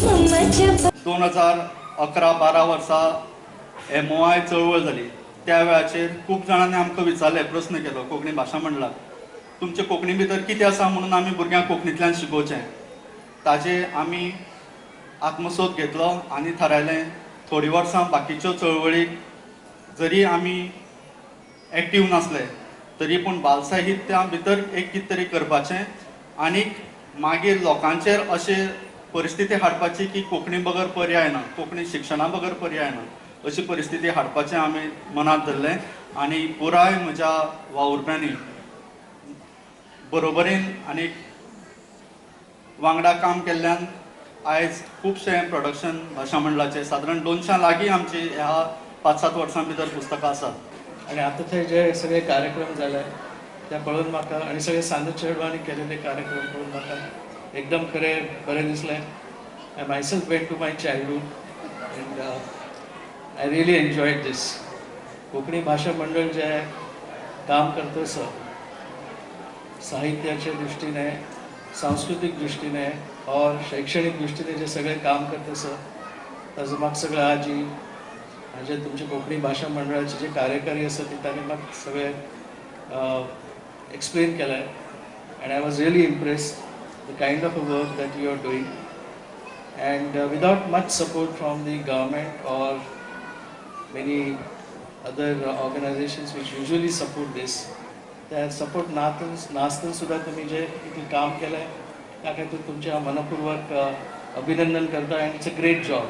मम्माच्या 2011-12 वर्सा एमओआय चळवळ जाली. त्या वेळाचेर खूब जाणांनी आमकां विचारलें, प्रस्न केलो कोंकणी भाशा मंडळाक, तुमचे कोंकणी भितर कितें आसा म्हणून आमी भुरग्यांक कोंकणींतल्यान शिकोवचें. ताजेर आमी आत्मसोद घेतलो आनी थारायलें, थोडीं वर्सां बाकीच्यो चळवळीक जरी आमी एक्टीव नासले तरी पूण बालसाहित्या भितर एक कितें तरी करपाचें आनीक मागीर लोकांचेर अशें परिस्थिती हाडपाची की कोंकणी बगर पर्याय ना, कोंकणी शिक्षणा बगर पर्याय ना, अशी परिस्थिती हाडपाचें आमी मनांत धरलें. आनी पुराय म्हज्या वावुरप्यांनी बरोबरीन आनी वांगडा काम केल्ल्यान आयज खुबशें प्रोडक्शन भाशा मंडळाचें, सादारण 200 लागीं आमची ह्या 5-7 वर्सां भितर पुस्तकां आसात. आणि आता ते जे सगळे कार्यक्रम झाले त्या पळोवन म्हाका आणि सगळे सांजू चेडवांनी केलेले कार्यक्रम पळोवन म्हाका एकदम खरें बरें दिसलें. I myself went to my childhood and I really enjoyed this. Konkani भाशा मंडळ जे काम करतं सर, साहित्याच्या दृष्टीने, सांस्कृतिक दृष्टीने और शैक्षणिक दृष्टीने जे सगळे काम करतं सर, ताजो म्हाका सगळं आजी म्हणजे तुमचे कोंकणी भाशा मंडळाचे जे कार्यकारी आसा ते तांणी म्हाका सगळे एक्सप्लेन केलें and I was really impressed the kind of a work that you are doing and without much support from the government or many other organizations which usually support this, त्या सपोर्ट नातन नासतना सुद्धा तुम्ही जे इतलें काम केलें त्या खातीर तुमचें हांव मनपूर्वक अभिनंदन करता and it's a great job.